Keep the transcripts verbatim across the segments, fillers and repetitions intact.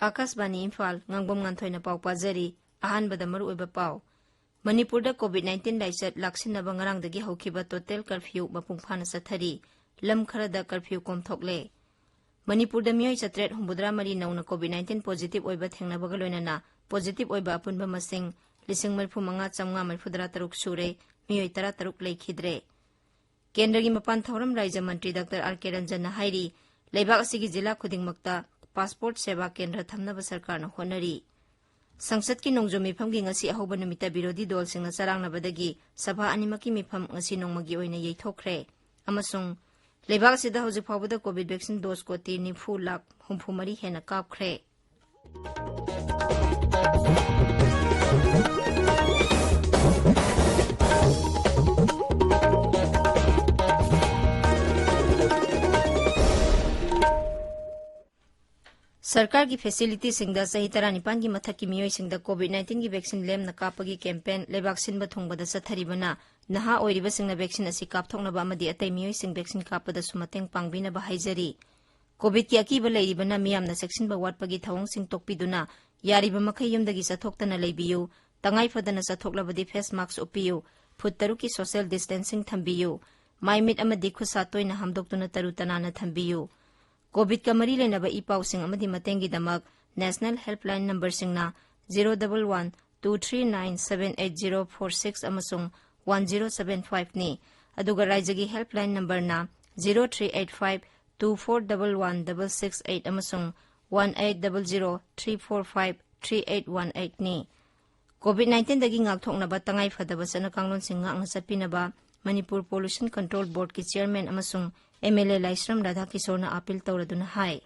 ꯑꯥꯀꯥꯁꯕꯥꯅꯤ ꯏꯝꯐꯥꯜ, ꯉꯥꯡꯕꯝ ꯉꯥꯟꯊꯣꯏꯅ ꯄꯥꯎ ꯄꯥꯖꯔꯤ꯫ ꯑꯍꯥꯟꯕꯗ ꯃꯔꯨꯑꯣꯏꯕ ꯄꯥꯎ꯫ ꯃꯅꯤꯄꯨꯔꯗ COVID nineteen ꯂꯥꯏꯆꯠ ꯂꯥꯛꯁꯤꯟꯅꯕ ꯉꯔꯥꯡꯗꯒꯤ ꯍꯧꯈꯤꯕ total curfew ꯃꯄꯨꯡ ꯐꯥꯅ ꯆꯠꯊꯔꯤ꯫ ꯂꯝ ꯈꯔꯗ curfew ꯀꯣꯝꯊꯣꯛꯂꯦ꯫ ꯃꯅꯤꯄꯨꯔꯗ ꯃꯤꯑꯣꯏ ꯆꯥꯇ꯭ꯔꯦꯠ ꯍꯨꯝꯐꯨꯇꯔꯥ ꯃꯔꯤ ꯅꯧꯅ COVID nineteen positive ꯑꯣꯏꯕ ꯊꯦꯡꯅꯕꯒ ꯂꯣꯏꯅꯅ positive ꯑꯣꯏꯕ ꯑꯄꯨꯟꯕ ꯃꯁꯤꯡ ꯂꯤꯁꯤꯡ ꯃꯔꯤꯐꯨ ꯃꯉꯥ ꯆꯥꯝꯃꯉꯥ ꯃꯔꯤꯐꯨꯇꯔꯥ ꯇꯔꯨꯛ ꯁꯨꯔꯦ꯫ ꯃꯤꯑꯣꯏ ꯇꯔꯥꯇꯔꯨꯛ ꯂꯩꯈꯤꯗ꯭ꯔꯦ꯫ ꯀꯦꯟꯗ꯭ꯔꯒꯤ ꯃꯄꯥꯟ ꯊꯧꯔꯝ ꯔꯥꯖ꯭ꯌ ꯃꯟꯇ꯭ꯔꯤ ꯗꯥꯛꯇꯔ ꯑꯥꯔ ꯀꯦ ꯔꯟꯖꯟꯅ ꯍꯥꯏꯔꯤ, ꯂꯩꯕꯥꯛ ꯑꯁꯤꯒꯤ ꯖꯤꯂꯥ ꯈꯨꯗꯤꯡꯃꯛꯇ passport ꯁꯦꯕꯥ ꯀꯦꯟꯗ꯭ꯔ ꯊꯝꯅꯕ ꯁꯔꯀꯥꯔꯅ ꯍꯣꯠꯅꯔꯤ꯫ ꯁꯪꯁꯠꯀꯤ ꯅꯣꯡꯖꯨ ꯃꯤꯐꯝꯒꯤ ꯉꯁꯤ ꯑꯍꯧꯕ ꯅꯨꯃꯤꯠꯇ ꯕꯤꯔꯣꯙꯤ ꯗꯣꯜꯁꯤꯡꯅ ꯆꯔꯥꯡꯅꯕꯗꯒꯤ ꯁꯚꯥ ꯑꯅꯤꯃꯛꯀꯤ ꯃꯤꯐꯝ ꯉꯁꯤ ꯅꯣꯡꯃꯒꯤ ꯑꯣꯏꯅ ꯌꯩꯊꯣꯛꯈ꯭ꯔꯦ꯫ ꯑꯃꯁꯨꯡ ꯂꯩꯕꯥꯛ ꯑꯁꯤꯗ ꯍꯧꯖꯤꯛ ꯐꯥꯎꯕꯗ COVID vaccine dose ꯀꯣꯇꯤ ꯅꯤꯐꯨ ꯂꯥꯈ ꯍꯨꯝꯐꯨ ꯃꯔꯤ ꯍꯦꯟꯅ ꯀꯥꯞꯈ꯭ꯔꯦ꯫ ꯁꯔꯀꯥꯔꯒꯤ facilityꯁꯤꯡꯗ ꯆꯍꯤ ꯇꯔꯥꯅꯤꯄꯥꯟꯒꯤ ꯃꯊꯛꯀꯤ ꯃꯤꯑꯣꯏꯁꯤꯡꯗ COVID nineteen ꯒꯤ vaccine ꯂꯦꯝꯅ ꯀꯥꯞꯄꯒꯤ campaign ꯂꯩꯕꯥꯛ ꯁꯤꯟꯕ ꯊꯨꯡꯕꯗ ꯆꯠꯊꯔꯤꯕꯅ, ꯅꯍꯥ ꯑꯣꯏꯔꯤꯕꯁꯤꯡꯅ vaccine ꯑꯁꯤ ꯀꯥꯞꯊꯣꯛꯅꯕ ꯑꯃꯗꯤ ꯑꯇꯩ ꯃꯤꯑꯣꯏꯁꯤꯡ vaccine ꯀꯥꯞꯄꯗꯁꯨ ꯃꯇꯦꯡ ꯄꯥꯡꯕꯤꯅꯕ ꯍꯥꯏꯖꯔꯤ꯫ COVIDꯀꯤ ꯑꯀꯤꯕ ꯂꯩꯔꯤꯕꯅ ꯃꯤꯌꯥꯝꯅ ꯆꯦꯛꯁꯤꯟꯕ ꯋꯥꯠꯄꯒꯤ ꯊꯧꯑꯣꯡꯁꯤꯡ ꯇꯣꯛꯄꯤꯗꯨꯅ, ꯌꯥꯔꯤꯕ ꯃꯈꯩ ꯌꯨꯝꯗꯒꯤ ꯆꯠꯊꯣꯛꯇꯅ ꯂꯩꯕꯤꯌꯨ꯫ ꯇꯉꯥꯏ ꯐꯗꯅ ꯆꯠꯊꯣꯛꯂꯕꯗꯤ face mask ꯎꯞꯄꯤꯌꯨ꯫ ꯐꯨꯠ ꯇꯔꯨꯛꯀꯤ social distancing ꯊꯝꯕꯤꯌꯨ꯫ ꯃꯥꯏ ꯃꯤꯠ ꯑꯃꯗꯤ ꯈꯨꯠꯁꯥ ꯇꯣꯏꯅ ꯍꯥꯝꯗꯣꯛꯇꯨꯅ ꯇꯔꯨ ꯇꯅꯥꯟꯅ ꯊꯝꯕꯤꯌꯨ꯫ COVIDꯀ ꯃꯔꯤ ꯂꯩꯅꯕ ꯏ ꯄꯥꯎꯁꯤꯡ ꯑꯃꯗꯤ ꯃꯇꯦꯡꯒꯤꯗꯃꯛ National Helpline numberꯁꯤꯡꯅ zero double one two three nine seven eight zero four six ꯑꯃꯁꯨꯡ one zero seven five ꯅꯤ꯫ ꯑꯗꯨꯒ ꯔꯥꯏꯖ꯭ꯌꯒꯤ helpline numberꯅ zero three eight five two four double one double six eight ꯑꯃꯁꯨꯡ one eight double zero three four five three eight one eight ꯅꯤ꯫ COVID nineteenꯗꯒꯤ ꯉꯥꯛꯊꯣꯛꯅꯕ ꯇꯉꯥꯏ ꯐꯗꯕ ꯆꯠꯅ ꯀꯥꯡꯂꯣꯟꯁꯤꯡ ꯉꯥꯛꯅ ꯆꯠꯄꯤꯅꯕ ꯃꯅꯤꯄꯨꯔ Pollution Control Boardꯀꯤ chairman ꯑꯃꯁꯨꯡ MLA ꯂꯥꯏꯁ꯭ꯔꯝ ꯔꯥꯙꯥꯀꯤꯁꯣꯔꯅ appeal ꯇꯧꯔꯗꯨꯅ ꯍꯥꯏ꯫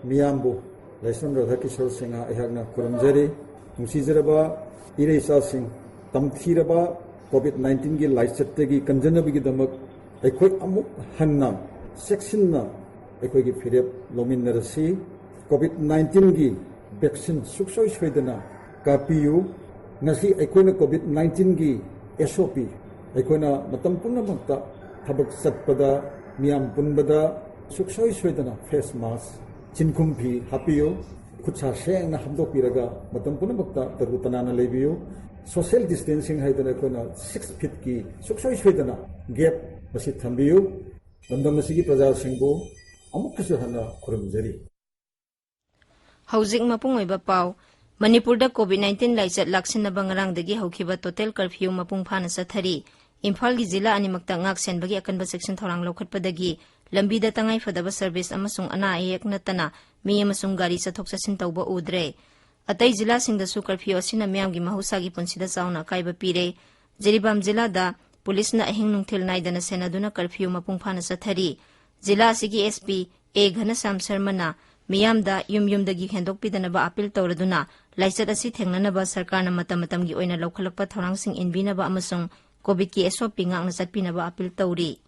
ꯃꯤꯌꯥꯝꯕꯨ ꯂꯥꯏꯁ꯭ꯔꯝ ꯔꯥꯙꯥꯀꯤꯁꯣꯔ ꯁꯤꯡꯍ ꯑꯩꯍꯥꯛꯅ ꯈꯨꯔꯨꯝꯖꯔꯤ꯫ ꯅꯨꯡꯁꯤꯖꯔꯕ ꯏꯔꯩꯆꯥꯁꯤꯡ, ꯇꯝꯊꯤꯔꯕ COVID nineteenꯒꯤ ꯂꯥꯏꯆꯠꯇꯒꯤ ꯀꯟꯖꯅꯕꯒꯤꯗꯃꯛ ꯑꯩꯈꯣꯏ ꯑꯃꯨꯛ ꯍꯟꯅ ꯆꯦꯛꯁꯤꯟꯅ ꯑꯩꯈꯣꯏꯒꯤ ꯐꯤꯔꯦꯞ ꯂꯧꯃꯤꯟꯅꯔꯁꯤ꯫ COVID nineteenꯒꯤ vaccine ꯁꯨꯡꯁꯣꯏ ꯁꯣꯏꯗꯅ ꯀꯥꯞꯄꯤꯌꯨ꯫ ꯉꯁꯤ ꯑꯩꯈꯣꯏꯅ COVID nineteenꯒꯤ SOP, ꯑꯩꯈꯣꯏꯅ ꯃꯇꯝ ꯄꯨꯝꯅꯃꯛꯇ ꯊꯕꯛ ꯆꯠꯄꯗ, ꯃꯤꯌꯥꯝ ꯄꯨꯟꯕꯗ ꯁꯨꯡꯁꯣꯏ ꯁꯣꯏꯗꯅ face mask ꯆꯤꯟꯈꯨꯝ ꯐꯤ ꯍꯥꯞꯄꯤꯌꯨ꯫ ꯈꯨꯠ ꯁꯥ ꯁꯦꯡꯅ ꯍꯥꯝꯗꯣꯛꯄꯤꯔꯒ ꯃꯇꯝ ꯄꯨꯝꯅꯃꯛꯇ ꯇꯔꯨ ꯇꯅꯥꯟꯅ ꯂꯩꯕꯤꯌꯨ꯫ Social distancing ꯍꯥꯏꯗꯅ ꯑꯩꯈꯣꯏꯅ six feetꯀꯤ ꯁꯨꯡꯁꯣꯏ ꯁꯣꯏꯗꯅ gap ꯃꯁꯤ ꯊꯝꯕꯤꯌꯨ꯫ ꯂꯝꯗꯝ ꯑꯁꯤꯒꯤ ꯄ꯭ꯔꯖꯥꯁꯤꯡꯕꯨ ꯑꯃꯨꯛꯀꯁꯨ ꯍꯟꯅ ꯈꯨꯔꯨꯝꯖꯔꯤ꯫ ꯍꯧꯖꯤꯛ ꯃꯄꯨꯡ ꯑꯣꯏꯕ ꯄꯥꯎ꯫ ꯃꯅꯤꯄꯨꯔꯗ COVID nineteen ꯂꯥꯏꯆꯠ ꯂꯥꯛꯁꯤꯟꯅꯕ ꯉꯔꯥꯡꯗꯒꯤ ꯍꯧꯈꯤꯕ total curfew ꯃꯄꯨꯡ ꯐꯥꯅ ꯆꯠꯊꯔꯤ꯫ ꯏꯝꯐꯥꯜꯒꯤ ꯖꯤꯂꯥ ꯑꯅꯤꯃꯛꯇ ꯉꯥꯛ ꯁꯦꯟꯕꯒꯤ ꯑꯀꯟꯕ ꯆꯦꯛꯁꯤꯟ ꯊꯧꯔꯥꯡ ꯂꯧꯈꯠꯄꯗꯒꯤ ꯂꯝꯕꯤꯗ ꯇꯉꯥꯏ ꯐꯗꯕ service ꯑꯃꯁꯨꯡ ꯑꯅꯥ ꯑꯌꯦꯛ ꯅꯠꯇꯅ ꯃꯤ ꯑꯃꯁꯨꯡ ꯒꯥꯔꯤ ꯆꯠꯊꯣꯛ ꯆꯠꯁꯤꯟ ꯇꯧꯕ ꯎꯗ꯭ꯔꯦ꯫ ꯑꯇꯩ ꯖꯤꯂꯥꯁꯤꯡꯗꯁꯨ curfew ꯑꯁꯤꯅ ꯃꯤꯌꯥꯝꯒꯤ ꯃꯍꯧꯁꯥꯒꯤ ꯄꯨꯟꯁꯤꯗ ꯆꯥꯎꯅ ꯑꯀꯥꯏꯕ ꯄꯤꯔꯦ꯫ ꯖꯤꯔꯤꯕꯥꯝ ꯖꯤꯂꯥꯗ ꯄꯨꯂꯤꯁꯅ ꯑꯍꯤꯡ ꯅꯨꯡꯊꯤꯜ ꯅꯥꯏꯗꯅ ꯁꯦꯟꯅꯗꯨꯅ curfew ꯃꯄꯨꯡ ꯐꯥꯅ ꯆꯠꯊꯔꯤ꯫ ꯖꯤꯂꯥ ꯑꯁꯤꯒꯤ SP ꯑꯦ ꯘꯅꯁ꯭ꯌꯥꯝ ꯁꯔꯃꯅ ꯃꯤꯌꯥꯝꯗ ꯌꯨꯝ ꯌꯨꯝꯗꯒꯤ ꯍꯦꯟꯗꯣꯛꯄꯤꯗꯅꯕ appeal ꯇꯧꯔꯗꯨꯅ ꯂꯥꯏꯆꯠ ꯑꯁꯤ ꯊꯦꯡꯅꯅꯕ ꯁꯔꯀꯥꯔꯅ ꯃꯇꯝ ꯃꯇꯝꯒꯤ ꯑꯣꯏꯅ ꯂꯧꯈꯠꯂꯛꯄ ꯊꯧꯔꯥꯡꯁꯤꯡ ꯏꯟꯕꯤꯅꯕ ꯑꯃꯁꯨꯡ COVIDꯀꯤ SOP ꯉꯥꯛꯅ ꯆꯠꯄꯤꯅꯕ appeal ꯇꯧꯔꯤ꯫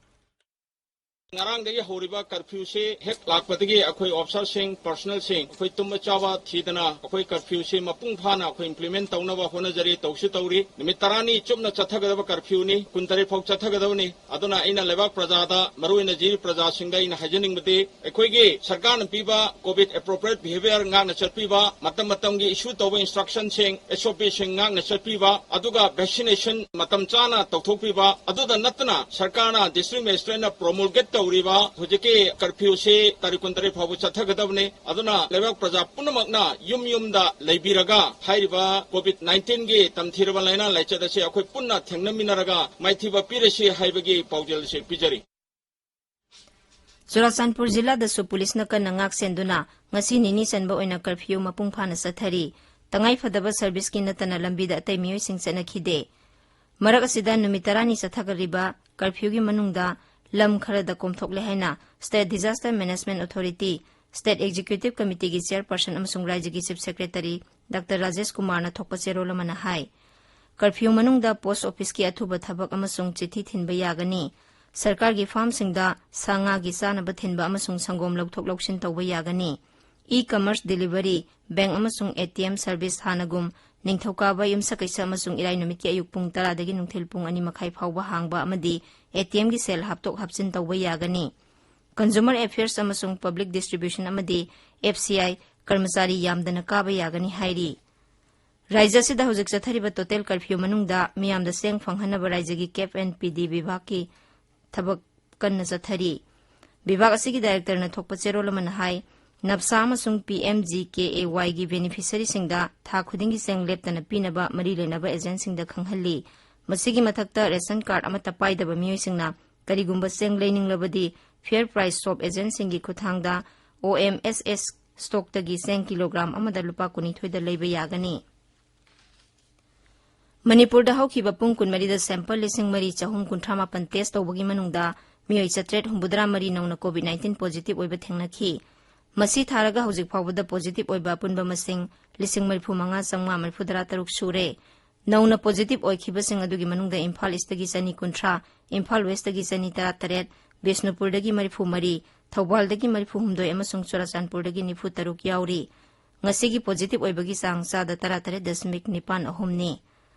ꯉꯔꯥꯡꯗꯒꯤ ꯍꯧꯔꯤꯕ curfewꯁꯤ ꯍꯦꯛ ꯂꯥꯛꯄꯗꯒꯤ ꯑꯩꯈꯣꯏ officerꯁꯤꯡ, personnelꯁꯤꯡ ꯑꯩꯈꯣꯏ ꯇꯨꯝꯕ ꯆꯥꯕ ꯊꯤꯗꯅ ꯑꯩꯈꯣꯏ curfewꯁꯤ ꯃꯄꯨꯡ ꯐꯥꯅ ꯑꯩꯈꯣꯏ implement ꯇꯧꯅꯕ ꯍꯣꯠꯅꯖꯔꯤ, ꯇꯧꯁꯨ ꯇꯧꯔꯤ꯫ ꯅꯨꯃꯤꯠ ꯇꯔꯥꯅꯤ ꯆꯨꯞꯅ ꯆꯠꯊꯒꯗꯕ curfewꯅꯤ, ꯀꯨꯟꯇꯔꯦꯠ ꯐꯥꯎ ꯆꯠꯊꯒꯗꯕꯅꯤ꯫ ꯑꯗꯨꯅ ꯑꯩꯅ ꯂꯩꯕꯥꯛ ꯄ꯭ꯔꯖꯥꯗ, ꯃꯔꯨꯑꯣꯏꯅ ꯖꯤꯔꯤ ꯄ꯭ꯔꯖꯥꯁꯤꯡꯗ ꯑꯩꯅ ꯍꯥꯏꯖꯅꯤꯡꯕꯗꯤ, ꯑꯩꯈꯣꯏꯒꯤ ꯁꯔꯀꯥꯔꯅ ꯄꯤꯕ COVID appropriate behaviour ꯉꯥꯛꯅ ꯆꯠꯄꯤꯕ, ꯃꯇꯝ ꯃꯇꯝꯒꯤ issue ꯇꯧꯕ instructionꯁꯤꯡ, SOPꯁꯤꯡ ꯉꯥꯛꯅ ꯆꯠꯄꯤꯕ, ꯑꯗꯨꯒ vaccination ꯃꯇꯝ ꯆꯥꯅ ꯇꯧꯊꯣꯛꯄꯤꯕ, ꯑꯗꯨꯗ ꯅꯠꯇꯅ ꯁꯔꯀꯥꯔꯅ district magistrateꯅ promulgate ꯇꯧꯔꯤꯕ ꯍꯧꯖꯤꯛꯀꯤ curfewꯁꯤ ꯇꯥꯔꯤꯛ ꯀꯨꯟꯇꯔꯦꯠ ꯐꯥꯎꯕ ꯆꯠꯊꯒꯗꯕꯅꯤ꯫ ꯑꯗꯨꯅ ꯂꯩꯕꯥꯛ ꯄ꯭ꯔꯖꯥ ꯄꯨꯝꯅꯃꯛꯅ ꯌꯨꯝ ꯌꯨꯝꯗ ꯂꯩꯕꯤꯔꯒ ꯍꯥꯏꯔꯤꯕ COVID nineteenꯒꯤ ꯇꯝꯊꯤꯔꯕ ꯂꯥꯏꯅꯥ ꯂꯥꯏꯆꯠ ꯑꯁꯤ ꯑꯩꯈꯣꯏ ꯄꯨꯟꯅ ꯊꯦꯡꯅꯃꯤꯟꯅꯔꯒ ꯃꯥꯏꯊꯤꯕ ꯄꯤꯔꯁꯤ ꯍꯥꯏꯕꯒꯤ ꯄꯥꯎꯖꯦꯜ ꯑꯁꯤ ꯄꯤꯖꯔꯤ꯫ ꯆꯨꯔꯥꯆꯥꯟꯄꯨꯔ ꯖꯤꯂꯥꯗꯁꯨ ꯄꯨꯂꯤꯁꯅ ꯀꯟꯅ ꯉꯥꯛ ꯁꯦꯟꯗꯨꯅ ꯉꯁꯤ ꯅꯤꯅꯤ ꯆꯟꯕ ꯑꯣꯏꯅ curfew ꯃꯄꯨꯡ ꯐꯥꯅ ꯆꯠꯊꯔꯤ꯫ ꯇꯉꯥꯏ ꯐꯗꯕ serviceꯀꯤ ꯅꯠꯇꯅ ꯂꯝꯕꯤꯗ ꯑꯇꯩ ꯃꯤꯑꯣꯏꯁꯤꯡ ꯆꯠꯅꯈꯤꯗꯦ꯫ ꯃꯔꯛ ꯑꯁꯤꯗ ꯅꯨꯃꯤꯠ ꯇꯔꯥꯅꯤ ꯆꯠꯊꯒꯂꯤꯕ curfewꯒꯤ ꯃꯅꯨꯡꯗ ꯂꯝ ꯈꯔꯗ ꯀꯣꯝꯊꯣꯛꯂꯦ ꯍꯥꯏꯅ State Disaster Management Authority, State Executive Committeeꯒꯤ chairperson ꯑꯃꯁꯨꯡ ꯔꯥꯖ꯭ꯌꯒꯤ Chief Secretary Doctor ꯔꯥꯖꯦꯁ ꯀꯨꯃꯥꯔꯅ ꯊꯣꯛꯄ ꯆꯦꯔꯣꯜ ꯑꯃꯅ ꯍꯥꯏ꯫ Curfew ꯃꯅꯨꯡꯗ post officeꯀꯤ ꯑꯊꯨꯕ ꯊꯕꯛ ꯑꯃꯁꯨꯡ ꯆꯤꯊꯤ ꯊꯤꯟꯕ ꯌꯥꯒꯅꯤ꯫ ꯁꯔꯀꯥꯔꯒꯤ farmꯁꯤꯡꯗ ꯁꯥ ꯉꯥꯒꯤ ꯆꯥꯅꯕ ꯊꯤꯟꯕ ꯑꯃꯁꯨꯡ ꯁꯪꯒꯣꯝ ꯂꯧꯊꯣꯛ ꯂꯧꯁꯤꯟ ꯇꯧꯕ ꯌꯥꯒꯅꯤ꯫ E-commerce delivery, bank ꯑꯃꯁꯨꯡ ATM service ꯍꯥꯟꯅꯒꯨꯝ ꯅꯤꯡꯊꯧꯀꯥꯕ, ꯌꯨꯝꯁꯀꯩꯁ ꯑꯃꯁꯨꯡ ꯏꯔꯥꯏ ꯅꯨꯃꯤꯠꯀꯤ ꯑꯌꯨꯛ ꯄꯨꯡ ꯇꯔꯥꯗꯒꯤ ꯅꯨꯡꯊꯤꯜ ꯄꯨꯡ ꯑꯅꯤ ꯃꯈꯥꯏ ꯐꯥꯎꯕ ꯍꯥꯡꯕ ꯑꯃꯗꯤ ATMꯒꯤ ꯁꯦꯜ ꯍꯥꯞꯇꯣꯛ ꯍꯥꯞꯆꯤꯟ ꯇꯧꯕ ꯌꯥꯒꯅꯤ꯫ Consumer Affairs ꯑꯃꯁꯨꯡ Public Distribution ꯑꯃꯗꯤ F C I ꯀꯔꯃꯆꯥꯔꯤ ꯌꯥꯝꯗꯅ ꯀꯥꯕ ꯌꯥꯒꯅꯤ ꯍꯥꯏꯔꯤ꯫ ꯔꯥꯖ꯭ꯌ ꯑꯁꯤꯗ ꯍꯧꯖꯤꯛ ꯆꯠꯊꯔꯤꯕ total curfew ꯃꯅꯨꯡꯗ ꯃꯤꯌꯥꯝꯗ ꯆꯦꯡ ꯐꯪꯍꯟꯅꯕ ꯔꯥꯖ꯭ꯌꯒꯤ CAF and PD ꯕꯤꯚꯥꯒꯀꯤ ꯊꯕꯛ ꯀꯟꯅ ꯆꯠꯊꯔꯤ꯫ ꯕꯤꯚꯥꯒ ꯑꯁꯤꯒꯤ directorꯅ ꯊꯣꯛꯄ ꯆꯦꯔꯣꯜ ꯑꯃꯅ ꯍꯥꯏ, ꯅꯞꯁꯥ ꯑꯃꯁꯨꯡ P M G K A Yꯒꯤ beneficiaryꯁꯤꯡꯗ ꯊꯥ ꯈꯨꯗꯤꯡꯒꯤ ꯆꯦꯡ ꯂꯦꯞꯇꯅ ꯄꯤꯅꯕ ꯃꯔꯤ ꯂꯩꯅꯕ agentꯁꯤꯡꯗ ꯈꯪꯍꯜꯂꯤ꯫ ꯃꯁꯤꯒꯤ ꯃꯊꯛꯇ ration card ꯑꯃꯠꯇ ꯄꯥꯏꯗꯕ ꯃꯤꯑꯣꯏꯁꯤꯡꯅ ꯀꯔꯤꯒꯨꯝꯕ ꯆꯦꯡ ꯂꯩꯅꯤꯡꯂꯕꯗꯤ Fair Price Shop agentꯁꯤꯡꯒꯤ ꯈꯨꯠꯊꯥꯡꯗ O M S S stockꯇꯒꯤ ꯆꯦꯡ kilogram ꯑꯃꯗ ꯂꯨꯄꯥ ꯀꯨꯟꯅꯤꯊꯣꯏꯗ ꯂꯩꯕ ꯌꯥꯒꯅꯤ꯫ ꯃꯅꯤꯄꯨꯔꯗ ꯍꯧꯈꯤꯕ ꯄꯨꯡ ꯀꯨꯟꯃꯔꯤꯗ sample ꯂꯤꯁꯤꯡ ꯃꯔꯤ ꯆꯍꯨꯝ ꯀꯨꯟꯊ꯭ꯔꯥ ꯃꯥꯄꯟ test ꯇꯧꯕꯒꯤ ꯃꯅꯨꯡꯗ ꯃꯤꯑꯣꯏ ꯆꯥꯇ꯭ꯔꯦꯠ ꯍꯨꯝꯐꯨꯇꯔꯥ ꯃꯔꯤ ꯅꯧꯅ COVID nineteen positive ꯑꯣꯏꯕ ꯊꯦꯡꯅꯈꯤ꯫ ꯃꯁꯤ ꯊꯥꯔꯒ ꯍꯧꯖꯤꯛ ꯐꯥꯎꯕꯗ positive ꯑꯣꯏꯕ ꯑꯄꯨꯟꯕ ꯃꯁꯤꯡ ꯂꯤꯁꯤꯡ ꯃꯔꯤꯐꯨ ꯃꯉꯥ ꯆꯥꯝꯃꯉꯥ ꯃꯔꯤꯐꯨꯇꯔꯥ ꯇꯔꯨꯛ ꯁꯨꯔꯦ꯫ ꯅꯧꯅ positive ꯑꯣꯏꯈꯤꯕꯁꯤꯡ ꯑꯗꯨꯒꯤ ꯃꯅꯨꯡꯗ ꯏꯝꯐꯥꯜ Eastꯇꯒꯤ ꯆꯅꯤ ꯀꯨꯟꯊ꯭ꯔꯥ, ꯏꯝꯐꯥꯜ Westꯇꯒꯤ ꯆꯅꯤ ꯇꯔꯥꯇꯔꯦꯠ, ꯕꯤꯁꯅꯨꯄꯨꯔꯗꯒꯤ ꯃꯔꯤꯐꯨ ꯃꯔꯤ, ꯊꯧꯕꯥꯜꯗꯒꯤ ꯃꯔꯤꯐꯨ ꯍꯨꯝꯗꯣꯏ ꯑꯃꯁꯨꯡ ꯆꯨꯔꯥꯆꯥꯟꯄꯨꯔꯗꯒꯤ ꯅꯤꯐꯨ ꯇꯔꯨꯛ ꯌꯥꯎꯔꯤ꯫ ꯉꯁꯤꯒꯤ positive ꯑꯣꯏꯕꯒꯤ ꯆꯥꯡ ꯆꯥꯗ ꯇꯔꯥꯇꯔꯦꯠ ꯗꯁꯃꯤꯛ ꯅꯤꯄꯥꯟ ꯑꯍꯨꯝꯅꯤ꯫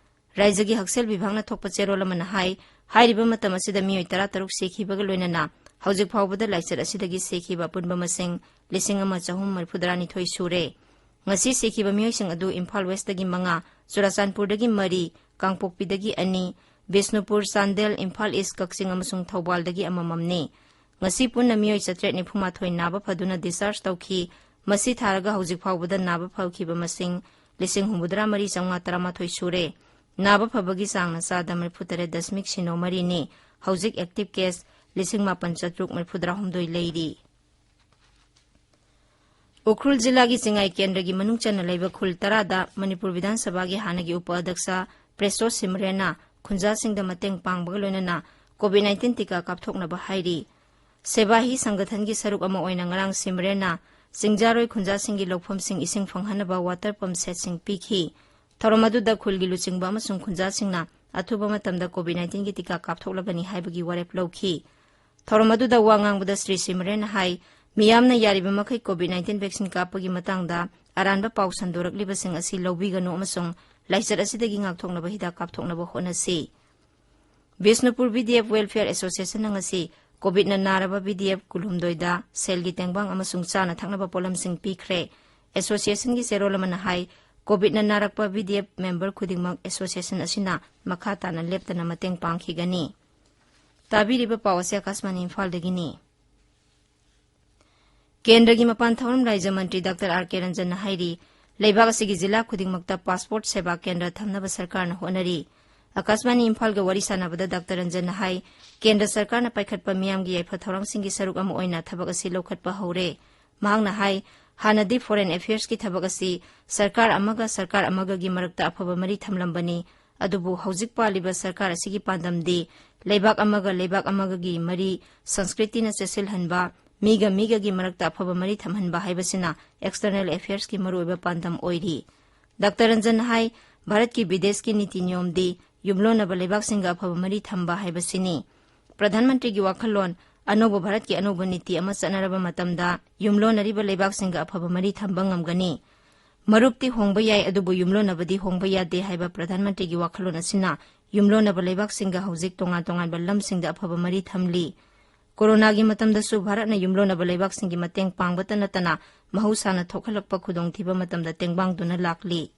ꯔꯥꯖ꯭ꯌꯒꯤ ꯍꯛꯁꯦꯜ ꯕꯤꯚꯥꯒꯅ ꯊꯣꯛꯄ ꯆꯦꯔꯣꯜ ꯑꯃꯅ ꯍꯥꯏ, ꯍꯥꯏꯔꯤꯕ ꯃꯇꯝ ꯑꯁꯤꯗ ꯃꯤꯑꯣꯏ ꯇꯔꯥꯇꯔꯨꯛ ꯁꯤꯈꯤꯕꯒ ꯂꯣꯏꯅꯅ ꯍꯧꯖꯤꯛ ꯐꯥꯎꯕꯗ ꯂꯥꯏꯆꯠ ꯑꯁꯤꯗꯒꯤ ꯁꯤꯈꯤꯕ ꯑꯄꯨꯟꯕ ꯃꯁꯤꯡ ꯂꯤꯁꯤꯡ ꯑꯃ ꯆꯍꯨꯝ ꯃꯔꯤꯐꯨꯇꯔꯥꯅꯤꯊꯣꯏ ꯁꯨꯔꯦ꯫ ꯉꯁꯤ ꯁꯤꯈꯤꯕ ꯃꯤꯑꯣꯏꯁꯤꯡ ꯑꯗꯨ ꯏꯝꯐꯥꯜ Westꯇꯒꯤ ꯃꯉꯥ, ꯆꯨꯔꯥꯆꯥꯟꯄꯨꯔꯗꯒꯤ ꯃꯔꯤ, ꯀꯥꯡꯄꯣꯛꯄꯤꯗꯒꯤ ꯑꯅꯤ, ꯕꯤꯁꯅꯨꯄꯨꯔ, ꯆꯥꯟꯗꯦꯜ, ꯏꯝꯐꯥꯜ East, ꯀꯛꯆꯤꯡ ꯑꯃꯁꯨꯡ ꯊꯧꯕꯥꯜꯗꯒꯤ ꯑꯃꯃꯝꯅꯤ꯫ ꯉꯁꯤ ꯄꯨꯟꯅ ꯃꯤꯑꯣꯏ ꯆꯥꯇ꯭ꯔꯦꯠ ꯅꯤꯐꯨꯃꯥꯊꯣꯏ ꯅꯥꯕ ꯐꯗꯨꯅ discharge ꯇꯧꯈꯤ꯫ ꯃꯁꯤ ꯊꯥꯔꯒ ꯍꯧꯖꯤꯛ ꯐꯥꯎꯕꯗ ꯅꯥꯕ ꯐꯈꯤꯕ ꯃꯁꯤꯡ ꯂꯤꯁꯤꯡ ꯍꯨꯝꯐꯨꯇꯔꯥ ꯃꯔꯤ ꯆꯥꯝꯃꯉꯥ ꯇꯔꯥꯃꯥꯊꯣꯏ ꯁꯨꯔꯦ꯫ ꯅꯥꯕ ꯐꯕꯒꯤ ꯆꯥꯡꯅ ꯆꯥꯗ ꯃꯔꯤꯐꯨꯇꯔꯦꯠ ꯗꯁꯃꯤꯛ ꯁꯤꯅꯣ ꯃꯔꯤꯅꯤ꯫ ꯍꯧꯖꯤꯛ active case ꯂꯤꯁꯤꯡ ꯃꯥꯄꯟ ꯆꯥꯇ꯭ꯔꯨꯛ ꯃꯔꯤꯐꯨꯇꯔꯥꯍꯨꯝꯗꯣꯏ ꯂꯩꯔꯤ꯫ ꯎꯈ꯭ꯔꯨꯜ ꯖꯤꯂꯥꯒꯤ ꯆꯤꯡꯉꯥꯏ ꯀꯦꯟꯗ꯭ꯔꯒꯤ ꯃꯅꯨꯡ ꯆꯟꯅ ꯂꯩꯕ ꯈꯨꯜ ꯇꯔꯥꯗ ꯃꯅꯤꯄꯨꯔ ꯕꯤꯙꯥꯟ ꯁꯚꯥꯒꯤ ꯍꯥꯟꯅꯒꯤ ꯎꯄ ꯑꯗ꯭ꯌꯛꯁ ꯄ꯭ꯔꯦꯁꯣ ꯁꯤꯃꯔꯦꯟꯅ ꯈꯨꯟꯖꯥꯁꯤꯡꯗ ꯃꯇꯦꯡ ꯄꯥꯡꯕꯒ ꯂꯣꯏꯅꯅ COVID nineteen ꯇꯤꯀꯥ ꯀꯥꯞꯊꯣꯛꯅꯕ ꯍꯥꯏꯔꯤ꯫ ꯁꯦꯕꯥꯍꯤ ꯁꯪꯒꯊꯟꯒꯤ ꯁꯔꯨꯛ ꯑꯃ ꯑꯣꯏꯅ ꯉꯔꯥꯡ ꯁꯤꯃꯔꯦꯟꯅ ꯆꯤꯡꯖꯥꯔꯣꯏ ꯈꯨꯟꯖꯥꯁꯤꯡꯒꯤ ꯂꯧꯐꯝꯁꯤꯡ ꯏꯁꯤꯡ ꯐꯪꯍꯟꯅꯕ water pump setꯁꯤꯡ ꯄꯤꯈꯤ꯫ ꯊꯧꯔꯝ ꯑꯗꯨꯗ ꯈꯨꯜꯒꯤ ꯂꯨꯆꯤꯡꯕ ꯑꯃꯁꯨꯡ ꯈꯨꯟꯖꯥꯁꯤꯡꯅ ꯑꯊꯨꯕ ꯃꯇꯝꯗ COVID nineteenꯒꯤ ꯇꯤꯀꯥ ꯀꯥꯞꯊꯣꯛꯂꯒꯅꯤ ꯍꯥꯏꯕꯒꯤ ꯋꯥꯔꯦꯞ ꯂꯧꯈꯤ꯫ ꯊꯧꯔꯝ ꯑꯗꯨꯗ ꯋꯥ ꯉꯥꯡꯕꯗ ꯁ꯭ꯔꯤ ꯁꯤꯃꯔꯦꯟꯅ ꯍꯥꯏ, ꯃꯤꯌꯥꯝꯅ ꯌꯥꯔꯤꯕ ꯃꯈꯩ COVID nineteen vaccine ꯀꯥꯞꯄꯒꯤ ꯃꯇꯥꯡꯗ ꯑꯔꯥꯟꯕ ꯄꯥꯎ ꯁꯟꯗꯣꯔꯛꯂꯤꯕꯁꯤꯡ ꯑꯁꯤ ꯂꯧꯕꯤꯒꯅꯨ ꯑꯃꯁꯨꯡ ꯂꯥꯏꯆꯠ ꯑꯁꯤꯗꯒꯤ ꯉꯥꯛꯊꯣꯛꯅꯕ ꯍꯤꯗꯥꯛ ꯀꯥꯞꯊꯣꯛꯅꯕ ꯍꯣꯠꯅꯁꯤ꯫ ꯕꯤꯁꯅꯨꯄꯨꯔ VDF Welfare Associationꯅ ꯉꯁꯤ ꯀꯣꯚꯤꯗꯅ ꯅꯥꯔꯕ ꯕꯤ ꯗꯤ ꯑꯦꯐ ꯀꯨꯟꯍꯨꯝꯗꯣꯏꯗ ꯁꯦꯜꯒꯤ ꯇꯦꯡꯕꯥꯡ ꯑꯃꯁꯨꯡ ꯆꯥꯅ ꯊꯛꯅꯕ ꯄꯣꯠꯂꯝꯁꯤꯡ ꯄꯤꯈ꯭ꯔꯦ꯫ ꯑꯦꯁꯣꯁꯤꯌꯦꯁꯟꯒꯤ ꯆꯦꯔꯣꯜ ꯑꯃꯅ ꯍꯥꯏ, ꯀꯣꯚꯤꯗꯅ ꯅꯥꯔꯛꯄ ꯕꯤ ꯗꯤ ꯑꯦꯐ ꯃꯦꯝꯕꯔ ꯈꯨꯗꯤꯡꯃꯛ ꯑꯦꯁꯣꯁꯤꯌꯦꯁꯟ ꯑꯁꯤꯅ ꯃꯈꯥ ꯇꯥꯅ ꯂꯦꯞꯇꯅ ꯃꯇꯦꯡ ꯄꯥꯡꯈꯤꯒꯅꯤ꯫ ꯇꯥꯕꯤꯔꯤꯕ ꯄꯥꯎ ꯑꯁꯤ ꯑꯀꯥꯁꯕꯥꯅꯤ ꯏꯝꯐꯥꯜꯗꯒꯤꯅꯤ꯫ ꯀꯦꯟꯗ꯭ꯔꯒꯤ ꯃꯄꯥꯟ ꯊꯧꯔꯝ ꯔꯥꯖ꯭ꯌ ꯃꯟꯇ꯭ꯔꯤ ꯗꯥꯛꯇꯔ ꯑꯥꯔ ꯀꯦ ꯔꯟꯖꯟꯅ ꯍꯥꯏꯔꯤ, ꯂꯩꯕꯥꯛ ꯑꯁꯤꯒꯤ ꯖꯤꯂꯥ ꯈꯨꯗꯤꯡꯃꯛꯇ ꯄꯥꯁꯄꯣꯔꯠ ꯁꯦꯕꯥ ꯀꯦꯟꯗ꯭ꯔ ꯊꯝꯅꯕ ꯁꯔꯀꯥꯔꯅ ꯍꯣꯠꯅꯔꯤ꯫ ꯑꯀꯥꯁꯕꯥꯅꯤ ꯏꯝꯐꯥꯜꯒ ꯋꯥꯔꯤ ꯁꯥꯟꯅꯕꯗ ꯗꯥꯛꯇꯔ ꯔꯟꯖꯟꯅ ꯍꯥꯏ, ꯀꯦꯟꯗ꯭ꯔ ꯁꯔꯀꯥꯔꯅ ꯄꯥꯏꯈꯠꯄ ꯃꯤꯌꯥꯝꯒꯤ ꯌꯥꯏꯐ ꯊꯧꯔꯥꯡꯁꯤꯡꯒꯤ ꯁꯔꯨꯛ ꯑꯃ ꯑꯣꯏꯅ ꯊꯕꯛ ꯑꯁꯤ ꯂꯧꯈꯠꯄ ꯍꯧꯔꯦ꯫ ꯃꯍꯥꯛꯅ ꯍꯥꯏ, ꯍꯥꯟꯅꯗꯤ ꯐꯣꯔꯦꯟ ꯑꯦꯐꯤꯌꯔꯁꯀꯤ ꯊꯕꯛ ꯑꯁꯤ ꯁꯔꯀꯥꯔ ꯑꯃꯒ ꯁꯔꯀꯥꯔ ꯑꯃꯒꯒꯤ ꯃꯔꯛꯇ ꯑꯐꯕ ꯃꯔꯤ ꯊꯝꯂꯝꯕꯅꯤ꯫ ꯑꯗꯨꯕꯨ ꯍꯧꯖꯤꯛ ꯄꯥꯜꯂꯤꯕ ꯁꯔꯀꯥꯔ ꯑꯁꯤꯒꯤ ꯄꯥꯟꯗꯝꯗꯤ ꯂꯩꯕꯥꯛ ꯑꯃꯒ ꯂꯩꯕꯥꯛ ꯑꯃꯒꯒꯤ ꯃꯔꯤ, ꯁꯪꯁꯀ꯭ꯔꯤꯇꯤꯅ ꯆꯦꯠꯁꯤꯜꯍꯟꯕ, ꯃꯤꯒ ꯃꯤꯒꯒꯤ ꯃꯔꯛꯇ ꯑꯐꯕ ꯃꯔꯤ ꯊꯝꯍꯟꯕ ꯍꯥꯏꯕꯁꯤꯅ ꯑꯦꯛꯁꯇꯔꯅꯦꯜ ꯑꯦꯐꯤꯌꯔꯁꯀꯤ ꯃꯔꯨꯑꯣꯏꯕ ꯄꯥꯟꯗꯝ ꯑꯣꯏꯔꯤ꯫ ꯗꯥꯛꯇꯔ ꯔꯟꯖꯟꯅ ꯍꯥꯏ, ꯚꯥꯔꯠꯀꯤ ꯕꯤꯗꯦꯁꯀꯤ ꯅꯤꯇꯤ ꯅꯤꯌꯣꯝꯗꯤ ꯌꯨꯝꯂꯣꯟꯅꯕ ꯂꯩꯕꯥꯛꯁꯤꯡꯒ ꯑꯐꯕ ꯃꯔꯤ ꯊꯝꯕ ꯍꯥꯏꯕꯁꯤꯅꯤ꯫ ꯄ꯭ꯔꯙꯥꯟ ꯃꯟꯇ꯭ꯔꯤꯒꯤ ꯋꯥꯈꯜꯂꯣꯟ, ꯑꯅꯧꯕ ꯚꯥꯔꯠꯀꯤ ꯑꯅꯧꯕ ꯅꯤꯇꯤ ꯑꯃ ꯆꯠꯅꯔꯕ ꯃꯇꯝꯗ ꯌꯨꯝꯂꯣꯟꯅꯔꯤꯕ ꯂꯩꯕꯥꯛꯁꯤꯡꯒ ꯑꯐꯕ ꯃꯔꯤ ꯊꯝꯕ ꯉꯝꯒꯅꯤ꯫ ꯃꯔꯨꯞꯇꯤ ꯍꯣꯡꯕ ꯌꯥꯏ, ꯑꯗꯨꯕꯨ ꯌꯨꯝꯂꯣꯟꯅꯕꯗꯤ ꯍꯣꯡꯕ ꯌꯥꯗꯦ ꯍꯥꯏꯕ ꯄ꯭ꯔꯙꯥꯟ ꯃꯟꯇ꯭ꯔꯤꯒꯤ ꯋꯥꯈꯜꯂꯣꯟ ꯑꯁꯤꯅ ꯌꯨꯝꯂꯣꯟꯅꯕ ꯂꯩꯕꯥꯛꯁꯤꯡꯒ ꯍꯧꯖꯤꯛ ꯇꯣꯉꯥꯟ ꯇꯣꯉꯥꯟꯕ ꯂꯝꯁꯤꯡꯗ ꯑꯐꯕ ꯃꯔꯤ ꯊꯝꯂꯤ꯫ ꯀꯣꯔꯣꯅꯥꯒꯤ ꯃꯇꯝꯗꯁꯨ ꯚꯥꯔꯠꯅ ꯌꯨꯝꯂꯣꯟꯅꯕ ꯂꯩꯕꯥꯛꯁꯤꯡꯒꯤ ꯃꯇꯦꯡ ꯄꯥꯡꯕꯇ ꯅꯠꯇꯅ ꯃꯍꯧꯁꯥꯅ ꯊꯣꯛꯍꯜꯂꯛꯄ ꯈꯨꯗꯣꯡꯊꯤꯕ ꯃꯇꯝꯗ ꯇꯦꯡꯕꯥꯡꯗꯨꯅ ꯂꯥꯛꯂꯤ꯫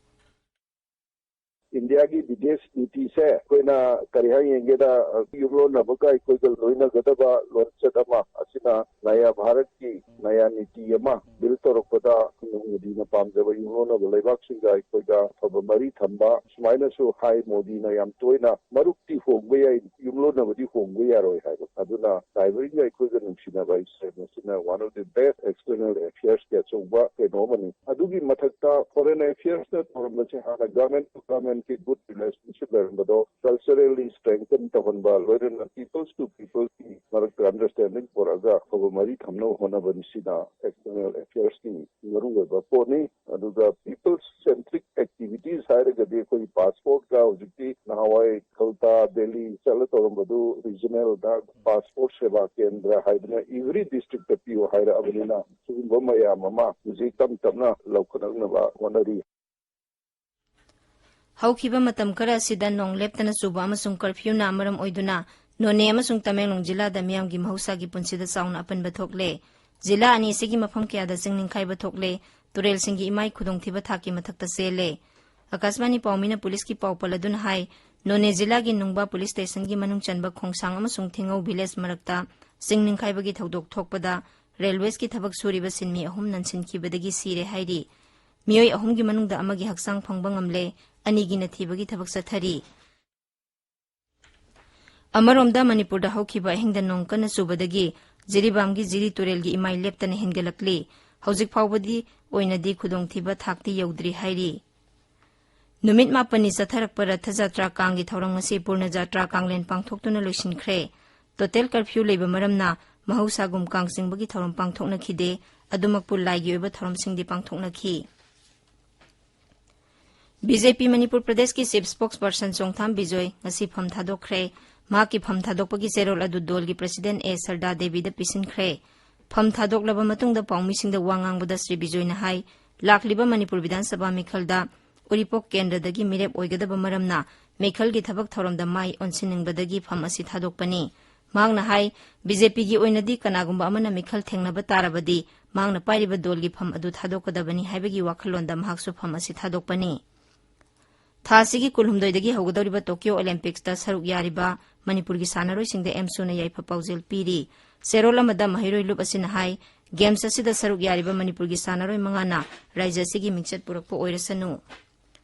ꯏꯟꯗꯤꯌꯥꯒꯤ ꯕꯤꯗꯦꯁ ꯅꯤꯇꯤꯁꯦ ꯑꯩꯈꯣꯏꯅ ꯀꯔꯤ ꯍꯥꯏ ꯌꯦꯡꯒꯦꯗ, ꯌꯨꯝꯂꯣꯟꯅꯕꯒ ꯑꯩꯈꯣꯏꯒ ꯂꯣꯏꯅꯒꯗꯕ ꯂꯣꯟꯆꯠ ꯑꯃ, ꯑꯁꯤꯅ ꯅꯌꯥ ꯚꯥꯔꯠꯀꯤ ꯅꯌꯥ ꯅꯤꯇꯤ ꯑꯃ ꯕꯤꯜ ꯇꯧꯔꯛꯄꯗ ꯃꯣꯗꯤꯅ ꯄꯥꯝꯖꯕ ꯌꯨꯝꯂꯣꯟꯅꯕ ꯂꯩꯕꯥꯛꯁꯤꯡꯒ ꯑꯩꯈꯣꯏꯒ ꯑꯐꯕ ꯃꯔꯤ ꯊꯝꯕ, ꯁꯨꯃꯥꯏꯅꯁꯨ ꯍꯥꯏ꯫ ꯃꯣꯗꯤꯅ ꯌꯥꯝ ꯇꯣꯏꯅ ꯃꯔꯨꯞꯇꯤ ꯍꯣꯡꯕ ꯌꯥꯏ, ꯌꯨꯝꯂꯣꯟꯅꯕꯗꯤ ꯍꯣꯡꯕ ꯌꯥꯔꯣꯏ ꯍꯥꯏꯕ꯫ ꯑꯗꯨꯅ ꯇꯥꯏꯕꯪꯒ ꯑꯩꯈꯣꯏꯒ ꯅꯨꯡꯁꯤꯅꯕ ꯍꯥꯏꯁꯦ ꯃꯁꯤꯅ one of the best external affairsꯀꯤ ꯑꯆꯧꯕ ꯀꯩꯅꯣ ꯑꯃꯅꯤ꯫ ꯑꯗꯨꯒꯤ ꯃꯊꯛꯇ foreign affairsꯅ ꯇꯧꯔꯝꯕꯁꯦ ꯍꯥꯟꯅ government to governmentꯀꯤ good relationship ꯂꯩꯔꯝꯕꯗꯣ culturally strengthen ꯇꯧꯍꯟꯕ, ꯂꯣꯏꯅꯅ peoples to peoplesꯀꯤ ꯃꯔꯛꯇ understanding ꯄꯨꯔꯛꯑꯒ ꯑꯐꯕ ꯃꯔꯤ ꯊꯝꯅꯕ ꯍꯣꯠꯅꯕꯅꯤ꯫ ꯁꯤꯅ external affairsꯀꯤ ꯃꯔꯨꯑꯣꯏꯕ ꯄꯣꯠꯅꯤ꯫ ꯑꯗꯨꯒ people centric activities ꯍꯥꯏꯔꯒꯗꯤ ꯑꯩꯈꯣꯏꯒꯤ ꯄꯥꯁꯄꯣꯔꯠꯀ ꯍꯧꯖꯤꯛꯇꯤ ꯅꯍꯥꯟꯋꯥꯏ ꯀꯜꯇꯥ, ꯗꯦꯜꯂꯤ ꯆꯠꯂ ꯇꯧꯔꯝꯕꯗꯨ ꯔꯤꯖꯅꯦꯜꯗ ꯄꯥꯁꯄꯣꯔꯠ ꯁꯦꯕꯥ ꯀꯦꯟꯗ꯭ꯔ ꯍꯥꯏꯗꯅ every districtꯇ ꯄꯤꯌꯨ ꯍꯥꯏꯔꯛꯑꯕꯅꯤꯅ ꯁꯤꯒꯨꯝꯕ ꯃꯌꯥꯝ ꯑꯃ ꯍꯧꯖꯤꯛ ꯇꯞ ꯇꯞꯅ ꯂꯧꯈꯠꯂꯛꯅꯕ ꯍꯣꯠꯅꯔꯤ꯫ ꯍꯧꯈꯤꯕ ꯃꯇꯝ ꯈꯔ ꯑꯁꯤꯗ ꯅꯣꯡ ꯂꯦꯞꯇꯅ ꯆꯨꯕ ꯑꯃꯁꯨꯡ ꯀꯔꯐ꯭ꯌꯨꯅ ꯃꯔꯝ ꯑꯣꯏꯗꯨꯅ ꯅꯣꯅꯦ ꯑꯃꯁꯨꯡ ꯇꯃꯦꯡꯂꯣꯡ ꯖꯤꯂꯥꯗ ꯃꯤꯌꯥꯝꯒꯤ ꯃꯍꯧꯁꯥꯒꯤ ꯄꯨꯟꯁꯤꯗ ꯆꯥꯎꯅ ꯑꯄꯟꯕ ꯊꯣꯛꯂꯦ꯫ ꯖꯤꯂꯥ ꯑꯅꯤ ꯑꯁꯤꯒꯤ ꯃꯐꯝ ꯀꯌꯥꯗ ꯆꯤꯡ ꯅꯤꯡꯈꯥꯏꯕ ꯊꯣꯛꯂꯦ꯫ ꯇꯨꯔꯦꯜꯁꯤꯡꯒꯤ ꯏꯃꯥꯏ ꯈꯨꯗꯣꯡꯊꯤꯕ ꯊꯥꯛꯀꯤ ꯃꯊꯛꯇ ꯆꯦꯜꯂꯦ꯫ ꯑꯀꯥꯁꯕꯥꯅꯤ ꯄꯥꯎꯃꯤꯅ ꯄꯨꯂꯤꯁꯀꯤ ꯄꯥꯎ ꯄꯜꯂꯗꯨꯅ ꯍꯥꯏ, ꯅꯣꯅꯦ ꯖꯤꯂꯥꯒꯤ ꯅꯨꯡꯕꯥ ꯄꯨꯂꯤꯁ ꯁ꯭ꯇꯦꯁꯟꯒꯤ ꯃꯅꯨꯡ ꯆꯟꯕ ꯈꯣꯡꯁꯥꯡ ꯑꯃꯁꯨꯡ ꯊꯤꯡꯉꯧ ꯚꯤꯂꯦꯖ ꯃꯔꯛꯇ ꯆꯤꯡ ꯅꯤꯡꯈꯥꯏꯕꯒꯤ ꯊꯧꯗꯣꯛ ꯊꯣꯛꯄꯗ ꯔꯦꯜꯋꯦꯁꯀꯤ ꯊꯕꯛ ꯁꯨꯔꯤꯕ ꯁꯤꯟꯃꯤ ꯑꯍꯨꯝ ꯅꯟꯁꯤꯟꯈꯤꯕꯗꯒꯤ ꯁꯤꯔꯦ ꯍꯥꯏꯔꯤ꯫ ꯃꯤꯑꯣꯏ ꯑꯍꯨꯝꯒꯤ ꯃꯅꯨꯡꯗ ꯑꯃꯒꯤ ꯍꯛꯆꯥꯡ ꯐꯪꯕ ꯉꯝꯂꯦ, ꯑꯅꯤꯒꯤꯅ ꯊꯤꯕꯒꯤ ꯊꯕꯛ ꯆꯠꯊꯔꯤ꯫ ꯑꯃꯔꯣꯝꯗ ꯃꯅꯤꯄꯨꯔꯗ ꯍꯧꯈꯤꯕ ꯑꯍꯤꯡꯗ ꯅꯣꯡ ꯀꯟꯅ ꯆꯨꯕꯗꯒꯤ ꯖꯤꯔꯤꯕꯥꯝꯒꯤ ꯖꯤꯔꯤ ꯇꯨꯔꯦꯜꯒꯤ ꯏꯃꯥꯏ ꯂꯦꯞꯇꯅ ꯍꯦꯟꯒꯠꯂꯛꯂꯤ꯫ ꯍꯧꯖꯤꯛ ꯐꯥꯎꯕꯗꯤ ꯑꯣꯏꯅꯗꯤ ꯈꯨꯗꯣꯡꯊꯤꯕ ꯊꯥꯛꯇꯤ ꯌꯧꯗ꯭ꯔꯤ ꯍꯥꯏꯔꯤ꯫ ꯅꯨꯃꯤꯠ ꯃꯥꯄꯟꯅꯤ ꯆꯠꯊꯔꯛꯄ ꯔꯊ ꯖꯇ꯭ꯔꯥ ꯀꯥꯡꯒꯤ ꯊꯧꯔꯝ ꯉꯁꯤ ꯄꯨꯔꯅ ꯖꯇ꯭ꯔꯥ ꯀꯥꯡꯂꯦꯟ ꯄꯥꯡꯊꯣꯛꯇꯨꯅ ꯂꯣꯏꯁꯤꯟꯈ꯭ꯔꯦ꯫ ꯇꯣꯇꯦꯜ ꯀꯔꯐ꯭ꯌꯨ ꯂꯩꯕ ꯃꯔꯝꯅ ꯃꯍꯧꯁꯥꯒꯨꯝ ꯀꯥꯡ ꯆꯤꯡꯕꯒꯤ ꯊꯧꯔꯝ ꯄꯥꯡꯊꯣꯛꯅꯈꯤꯗꯦ꯫ ꯑꯗꯨꯃꯛꯄꯨ ꯂꯥꯏꯒꯤ ꯑꯣꯏꯕ ꯊꯧꯔꯝꯁꯤꯡꯗꯤ ꯄꯥꯡꯊꯣꯛꯅꯈꯤ꯫ ꯕꯤ ꯖꯦ ꯄꯤ ꯃꯅꯤꯄꯨꯔ ꯄ꯭ꯔꯗꯦꯁꯀꯤ ꯆꯤꯐ ꯁ꯭ꯄꯣꯛꯁ ꯄꯔꯁꯟ ꯆꯣꯡꯊꯥꯝ ꯕꯤꯖꯣꯏ ꯉꯁꯤ ꯐꯝ ꯊꯥꯗꯣꯛꯈ꯭ꯔꯦ꯫ ꯃꯍꯥꯛꯀꯤ ꯐꯝ ꯊꯥꯗꯣꯛꯄꯒꯤ ꯆꯦꯔꯣꯜ ꯑꯗꯨ ꯗꯣꯜꯒꯤ ꯄ꯭ꯔꯁꯤꯗꯦꯟ ꯑꯦ ꯁꯔꯗꯥ ꯗꯦꯕꯤꯗ ꯄꯤꯁꯤꯟꯈ꯭ꯔꯦ꯫ ꯐꯝ ꯊꯥꯗꯣꯛꯂꯕ ꯃꯇꯨꯡꯗ ꯄꯥꯎꯃꯤꯁꯤꯡꯗ ꯋꯥ ꯉꯥꯡꯕꯗ ꯁ꯭ꯔꯤ ꯕꯤꯖꯣꯏꯅ ꯍꯥꯏ, ꯂꯥꯛꯂꯤꯕ ꯃꯅꯤꯄꯨꯔ ꯕꯤꯙꯥꯟ ꯁꯚꯥ ꯃꯤꯈꯜꯗ ꯎꯔꯤꯄꯣꯛ ꯀꯦꯟꯗ꯭ꯔꯗꯒꯤ ꯃꯤꯔꯦꯞ ꯑꯣꯏꯒꯗꯕ ꯃꯔꯝꯅ ꯃꯤꯈꯜꯒꯤ ꯊꯕꯛ ꯊꯧꯔꯝꯗ ꯃꯥꯏ ꯑꯣꯟꯁꯤꯟꯅꯤꯡꯕꯗꯒꯤ ꯐꯝ ꯑꯁꯤ ꯊꯥꯗꯣꯛꯄꯅꯤ꯫ ꯃꯍꯥꯛꯅ ꯍꯥꯏ, ꯕꯤ ꯖꯦ ꯄꯤꯒꯤ ꯑꯣꯏꯅꯗꯤ ꯀꯅꯥꯒꯨꯝꯕ ꯑꯃꯅ ꯃꯤꯈꯜ ꯊꯦꯡꯅꯕ ꯇꯥꯔꯕꯗꯤ ꯃꯍꯥꯛꯅ ꯄꯥꯏꯔꯤꯕ ꯗꯣꯜꯒꯤ ꯐꯝ ꯑꯗꯨ ꯊꯥꯗꯣꯛꯀꯗꯕꯅꯤ ꯍꯥꯏꯕꯒꯤ ꯋꯥꯈꯜꯂꯣꯟꯗ ꯃꯍꯥꯛꯁꯨ ꯐꯝ ꯑꯁꯤ ꯊꯥꯗꯣꯛꯄꯅꯤ꯫ ꯊꯥ ꯑꯁꯤꯒꯤ ꯀꯨꯟꯍꯨꯝꯗꯣꯏꯗꯒꯤ ꯍꯧꯒꯗꯧꯔꯤꯕ ꯇꯣꯀꯤꯌꯣ ꯑꯣꯂꯦꯝꯄꯤꯛꯁꯇ ꯁꯔꯨꯛ ꯌꯥꯔꯤꯕ ꯃꯅꯤꯄꯨꯔꯒꯤ ꯁꯥꯟꯅꯔꯣꯏꯁꯤꯡꯗ ꯑꯦꯝꯁꯨꯅ ꯌꯥꯏꯐ ꯄꯥꯎꯖꯦꯜ ꯄꯤꯔꯤ꯫ ꯆꯦꯔꯣꯜ ꯑꯃꯗ ꯃꯍꯩꯔꯣꯏ ꯂꯨꯞ ꯑꯁꯤꯅ ꯍꯥꯏ, ꯒꯦꯝꯁ ꯑꯁꯤꯗ ꯁꯔꯨꯛ ꯌꯥꯔꯤꯕ ꯃꯅꯤꯄꯨꯔꯒꯤ ꯁꯥꯟꯅꯔꯣꯏ ꯃꯉꯥꯅ ꯔꯥꯏꯖ꯭ꯌ ꯑꯁꯤꯒꯤ ꯃꯤꯡꯆꯠ ꯄꯨꯔꯛꯄ ꯑꯣꯏꯔꯁꯅꯨ꯫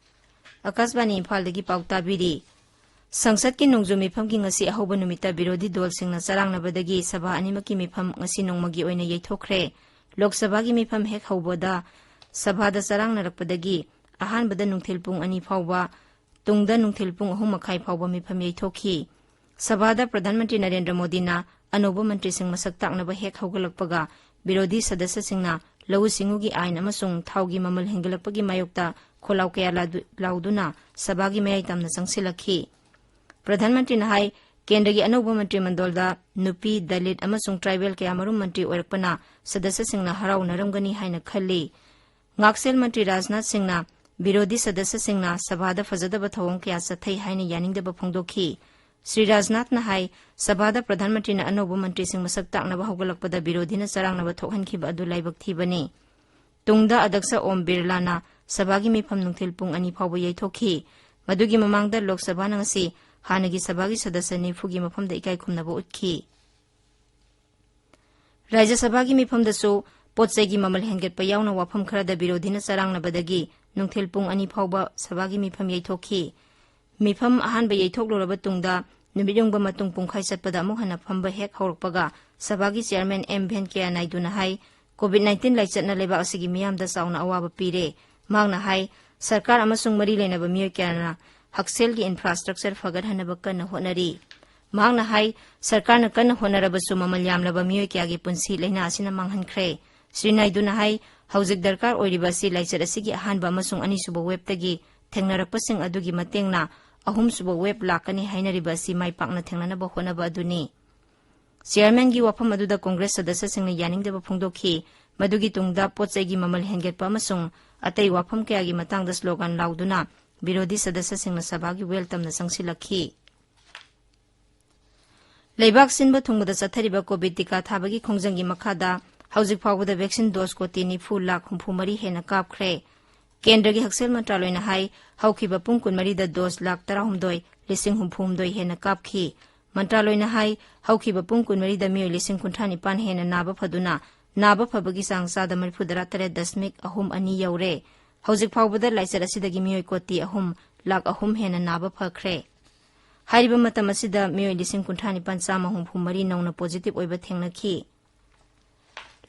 ꯑꯀꯥꯁꯕꯥꯅꯤ ꯏꯝꯐꯥꯜꯗꯒꯤ ꯄꯥꯎ ꯇꯥꯕꯤꯔꯤ꯫ ꯁꯪꯁꯠꯀꯤ ꯅꯣꯡꯖꯨ ꯃꯤꯐꯝꯒꯤ ꯉꯁꯤ ꯑꯍꯧꯕ ꯅꯨꯃꯤꯠꯇ ꯕꯤꯔꯣꯙꯤ ꯗꯣꯜꯁꯤꯡꯅ ꯆꯔꯥꯡꯅꯕꯗꯒꯤ ꯁꯚꯥ ꯑꯅꯤꯃꯛꯀꯤ ꯃꯤꯐꯝ ꯉꯁꯤ ꯅꯣꯡꯃꯒꯤ ꯑꯣꯏꯅ ꯌꯩꯊꯣꯛꯈ꯭ꯔꯦ꯫ ꯂꯣꯛ ꯁꯚꯥꯒꯤ ꯃꯤꯐꯝ ꯍꯦꯛ ꯍꯧꯕꯗ ꯁꯚꯥꯗ ꯆꯔꯥꯡꯅꯔꯛꯄꯗꯒꯤ ꯑꯍꯥꯟꯕꯗ ꯅꯨꯡꯊꯤꯜ ꯄꯨꯡ ꯑꯅꯤ ꯐꯥꯎꯕ, ꯇꯨꯡꯗ ꯅꯨꯡꯊꯤꯜ ꯄꯨꯡ ꯑꯍꯨꯝ ꯃꯈꯥꯏ ꯐꯥꯎꯕ ꯃꯤꯐꯝ ꯌꯩꯊꯣꯛꯈꯤ꯫ ꯁꯚꯥꯗ ꯄ꯭ꯔꯙꯥꯟ ꯃꯟꯇ꯭ꯔꯤ ꯅꯔꯦꯟꯗ꯭ꯔ ꯃꯣꯗꯤꯅ ꯑꯅꯧꯕ ꯃꯟꯇ꯭ꯔꯤꯁꯤꯡ ꯃꯁꯛ ꯇꯥꯛꯅꯕ ꯍꯦꯛ ꯍꯧꯒꯠꯂꯛꯄꯒ ꯕꯤꯔꯣꯙꯤ ꯁꯗꯁ꯭ꯌꯁꯤꯡꯅ ꯂꯧꯎ ꯁꯤꯡꯎꯒꯤ ꯑꯥꯏꯟ ꯑꯃꯁꯨꯡ ꯊꯥꯎꯒꯤ ꯃꯃꯜ ꯍꯦꯟꯒꯠꯂꯛꯄꯒꯤ ꯃꯥꯌꯣꯛꯇ ꯈꯣꯜꯂꯥꯎ ꯀꯌꯥ ꯂꯥꯎꯗꯨ-, ꯂꯥꯎꯗꯨꯅ ꯁꯚꯥꯒꯤ ꯃꯌꯥꯏ ꯇꯝꯅ ꯆꯪꯁꯤꯜꯂꯛꯈꯤ꯫ ꯄ꯭ꯔꯙꯥꯟ ꯃꯟꯇ꯭ꯔꯤꯅ ꯍꯥꯏ, ꯀꯦꯟꯗ꯭ꯔꯒꯤ ꯑꯅꯧꯕ ꯃꯟꯇ꯭ꯔꯤ ꯃꯟꯗꯣꯜꯗ ꯅꯨꯄꯤ, ꯗꯂꯤꯠ ꯑꯃꯁꯨꯡ ꯇ꯭ꯔꯥꯏꯕꯦꯜ ꯀꯌꯥꯃꯔꯨꯝ ꯃꯟꯇ꯭ꯔꯤ ꯑꯣꯏꯔꯛꯄꯅ ꯁꯗꯁ꯭ꯌꯁꯤꯡꯅ ꯍꯔꯥꯎꯅꯔꯝꯒꯅꯤ ꯍꯥꯏꯅ ꯈꯜꯂꯤ꯫ ꯉꯥꯛꯁꯦꯜ ꯃꯟꯇ꯭ꯔꯤ ꯔꯥꯖꯅꯥꯊ ꯁꯤꯡꯅ ꯕꯤꯔꯣꯙꯤ ꯁꯗꯁ꯭ꯌꯁꯤꯡꯅ ꯁꯚꯥꯗ ꯐꯖꯗꯕ ꯊꯧꯑꯣꯡ ꯀꯌꯥ ꯆꯠꯊꯩ ꯍꯥꯏꯅ ꯌꯥꯅꯤꯡꯗꯕ ꯐꯣꯡꯗꯣꯛꯈꯤ꯫ ꯁ꯭ꯔꯤ ꯔꯥꯖꯅꯥꯊꯅ ꯍꯥꯏ, ꯁꯚꯥꯗ ꯄ꯭ꯔꯙꯥꯟ ꯃꯟꯇ꯭ꯔꯤꯅ ꯑꯅꯧꯕ ꯃꯟꯇ꯭ꯔꯤꯁꯤꯡ ꯃꯁꯛ ꯇꯥꯛꯅꯕ ꯍꯧꯒꯠꯂꯛꯄꯗ ꯕꯤꯔꯣꯙꯤꯅ ꯆꯔꯥꯡꯅꯕ ꯊꯣꯛꯍꯟꯈꯤꯕ ꯑꯗꯨ ꯂꯥꯏꯕꯛ ꯊꯤꯕꯅꯤ꯫ ꯇꯨꯡꯗ ꯑꯗꯛꯁ ꯑꯣꯝ ꯕꯤꯔꯂꯥꯅ ꯁꯚꯥꯒꯤ ꯃꯤꯐꯝ ꯅꯨꯡꯊꯤꯜ ꯄꯨꯡ ꯑꯅꯤ ꯐꯥꯎꯕ ꯌꯩꯊꯣꯛꯈꯤ꯫ ꯃꯗꯨꯒꯤ ꯃꯃꯥꯡꯗ ꯂꯣꯛ ꯁꯚꯥꯅ ꯉꯁꯤ ꯍꯥꯟꯅꯒꯤ ꯁꯚꯥꯒꯤ ꯁꯗꯁ꯭ꯌ ꯅꯤꯐꯨꯒꯤ ꯃꯐꯝꯗ ꯏꯀꯥꯏ ꯈꯨꯝꯅꯕ ꯎꯠꯈꯤ꯫ ꯔꯥꯖ꯭ꯌ ꯁꯚꯥꯒꯤ ꯃꯤꯐꯝꯗꯁꯨ ꯄꯣꯠ ꯆꯩꯒꯤ ꯃꯃꯜ ꯍꯦꯟꯒꯠꯄ ꯌꯥꯎꯅ ꯋꯥꯐꯝ ꯈꯔꯗ ꯕꯤꯔꯣꯙꯤꯅ ꯆꯔꯥꯡꯅꯕꯗꯒꯤ ꯅꯨꯡꯊꯤꯜ ꯄꯨꯡ ꯑꯅꯤ ꯐꯥꯎꯕ ꯁꯚꯥꯒꯤ ꯃꯤꯐꯝ ꯌꯩꯊꯣꯛꯈꯤ꯫ ꯃꯤꯐꯝ ꯑꯍꯥꯟꯕ ꯌꯩꯊꯣꯛꯂꯨꯔꯕ ꯇꯨꯡꯗ ꯅꯨꯃꯤꯠ ꯌꯨꯡꯕ ꯃꯇꯨꯡ ꯄꯨꯡꯈꯥꯏ ꯆꯠꯄꯗ ꯑꯃꯨꯛ ꯍꯟꯅ ꯐꯝꯕ ꯍꯦꯛ ꯍꯧꯔꯛꯄꯒ ꯁꯚꯥꯒꯤ ꯆꯤꯌꯥꯔꯃꯦꯟ ꯑꯦꯝ ꯚꯦꯟꯀꯌꯥ ꯅꯥꯏꯗꯨꯅ ꯍꯥꯏ, ꯀꯣꯚꯤꯗ ꯅꯥꯏꯟꯇꯤꯟ ꯂꯥꯏꯆꯠꯅ ꯂꯩꯕꯥꯛ ꯑꯁꯤꯒꯤ ꯃꯤꯌꯥꯝꯗ ꯆꯥꯎꯅ ꯑꯋꯥꯕ ꯄꯤꯔꯦ꯫ ꯃꯍꯥꯛꯅ ꯍꯥꯏ, ꯁꯔꯀꯥꯔ ꯑꯃꯁꯨꯡ ꯃꯔꯤ ꯂꯩꯅꯕ ꯃꯤꯑꯣꯏ ꯀꯌꯥꯅ ꯍꯛꯁꯦꯜꯒꯤ ꯏꯟꯐ꯭ꯔꯥꯁ꯭ꯇ꯭ꯔꯛꯆꯔ ꯐꯒꯠꯍꯟꯅꯕ ꯀꯟꯅ ꯍꯣꯠꯅꯔꯤ꯫ ꯃꯍꯥꯛꯅ ꯍꯥꯏ, ꯁꯔꯀꯥꯔꯅ ꯀꯟꯅ ꯍꯣꯠꯅꯔꯕꯁꯨ ꯃꯃꯜ ꯌꯥꯝꯂꯕ ꯃꯤꯑꯣꯏ ꯀꯌꯥꯒꯤ ꯄꯨꯟꯁꯤ ꯂꯥꯏꯅꯥ ꯑꯁꯤꯅ ꯃꯥꯡꯍꯟꯈ꯭ꯔꯦ꯫ ꯁ꯭ꯔꯤ ꯅꯥꯏꯗꯨꯅ ꯍꯥꯏ, ꯍꯧꯖꯤꯛ ꯗꯔꯀꯥꯔ ꯑꯣꯏꯔꯤꯕ ꯑꯁꯤ ꯂꯥꯏꯆꯠ ꯑꯁꯤꯒꯤ ꯑꯍꯥꯟꯕ ꯑꯃꯁꯨꯡ ꯑꯅꯤꯁꯨꯕ ꯋꯦꯕꯇꯒꯤ ꯊꯦꯡꯅꯔꯛꯄꯁꯤꯡ ꯑꯗꯨꯒꯤ ꯃꯇꯦꯡꯅ ꯑꯍꯨꯝꯁꯨꯕ ꯋꯦꯕ ꯂꯥꯛꯀꯅꯤ ꯍꯥꯏꯅꯔꯤꯕ ꯑꯁꯤ ꯃꯥꯏ ꯄꯥꯛꯅ ꯊꯦꯡꯅꯅꯕ ꯍꯣꯠꯅꯕ ꯑꯗꯨꯅꯤ꯫ ꯆꯤꯌꯥꯔꯃꯦꯟꯒꯤ ꯋꯥꯐꯝ ꯑꯗꯨꯗ ꯀꯣꯡꯒ꯭ꯔꯦꯁ ꯁꯗꯁ꯭ꯌꯁꯤꯡꯅ ꯌꯥꯅꯤꯡꯗꯕ ꯐꯣꯡꯗꯣꯛꯈꯤ꯫ ꯃꯗꯨꯒꯤ ꯇꯨꯡꯗ ꯄꯣꯠ ꯆꯩꯒꯤ ꯃꯃꯜ ꯍꯦꯟꯒꯠꯄ ꯑꯃꯁꯨꯡ ꯑꯇꯩ ꯋꯥꯐꯝ ꯀꯌꯥꯒꯤ ꯃꯇꯥꯡꯗ ꯁ꯭ꯂꯣꯒꯥꯟ ꯂꯥꯎꯗꯨꯅ ꯕꯤꯔꯣꯙꯤ ꯁꯗꯁ꯭ꯌꯁꯤꯡꯅ ꯁꯚꯥꯒꯤ ꯋꯦꯜꯇꯝꯅ ꯆꯪꯁꯤꯜꯂꯛꯈꯤ꯫ ꯂꯩꯕꯥꯛ ꯁꯤꯟꯕ ꯊꯨꯡꯕꯗ ꯆꯠꯊꯔꯤꯕ ꯀꯣꯚꯤꯗ ꯇꯤꯀꯥ ꯊꯥꯕꯒꯤ ꯈꯣꯡꯖꯪꯒꯤ ꯃꯈꯥꯗ ꯍꯧꯖꯤꯛ ꯐꯥꯎꯕꯗ ꯚꯦꯛꯁꯤꯟ ꯗꯣꯁ ꯀꯣꯇꯤ ꯅꯤꯐꯨ ꯂꯥꯈ ꯍꯨꯝꯐꯨ ꯃꯔꯤ ꯍꯦꯟꯅ ꯀꯥꯞꯈ꯭ꯔꯦ꯫ ꯀꯦꯟꯗ꯭ꯔꯒꯤ ꯍꯛꯁꯦꯜ ꯃꯟꯇ꯭ꯔꯥꯂꯣꯏꯅ ꯍꯥꯏ, ꯍꯧꯈꯤꯕ ꯄꯨꯡ ꯀꯨꯟꯃꯔꯤꯗ ꯗꯣꯁ ꯂꯥꯈ ꯇꯔꯥꯍꯨꯝꯗꯣꯏ ꯂꯤꯁꯤꯡ ꯍꯨꯝꯐꯨ ꯍꯨꯝꯗꯣꯏ ꯍꯦꯟꯅ ꯀꯥꯞꯈꯤ꯫ ꯃꯟꯇ꯭ꯔꯥꯂꯣꯏꯅ ꯍꯥꯏ, ꯍꯧꯈꯤꯕ ꯄꯨꯡ ꯀꯨꯟꯃꯔꯤꯗ ꯃꯤꯑꯣꯏ ꯂꯤꯁꯤꯡ ꯀꯨꯟꯊ꯭ꯔꯥ ꯅꯤꯄꯥꯟ ꯍꯦꯟꯅ ꯅꯥꯕ ꯐꯗꯨꯅ, ꯅꯥꯕ ꯐꯕꯒꯤ ꯆꯥꯡ ꯆꯥꯗ ꯃꯔꯤꯐꯨ ꯇꯔꯥ ꯇꯔꯦꯠ ꯗꯁꯃꯤꯛ ꯑꯍꯨꯝ ꯑꯅꯤ ꯌꯧꯔꯦ꯫ ꯍꯧꯖꯤꯛ ꯐꯥꯎꯕꯗ ꯂꯥꯏꯆꯠ ꯑꯁꯤꯗꯒꯤ ꯃꯤꯑꯣꯏ ꯀꯣꯇꯤ ꯑꯍꯨꯝ ꯂꯥꯈ ꯑꯍꯨꯝ ꯍꯦꯟꯅ ꯅꯥꯕ ꯐꯈ꯭ꯔꯦ꯫ ꯍꯥꯏꯔꯤꯕ ꯃꯇꯝ ꯑꯁꯤꯗ ꯃꯤꯑꯣꯏ ꯂꯤꯁꯤꯡ ꯀꯨꯟꯊ꯭ꯔꯥ ꯅꯤꯄꯥꯟ ꯆꯥꯝꯃ ꯍꯨꯝꯐꯨ ꯃꯔꯤ ꯅꯧꯅ ꯄꯣꯖꯤꯇꯤꯚ ꯑꯣꯏꯕ ꯊꯦꯡꯅꯈꯤ꯫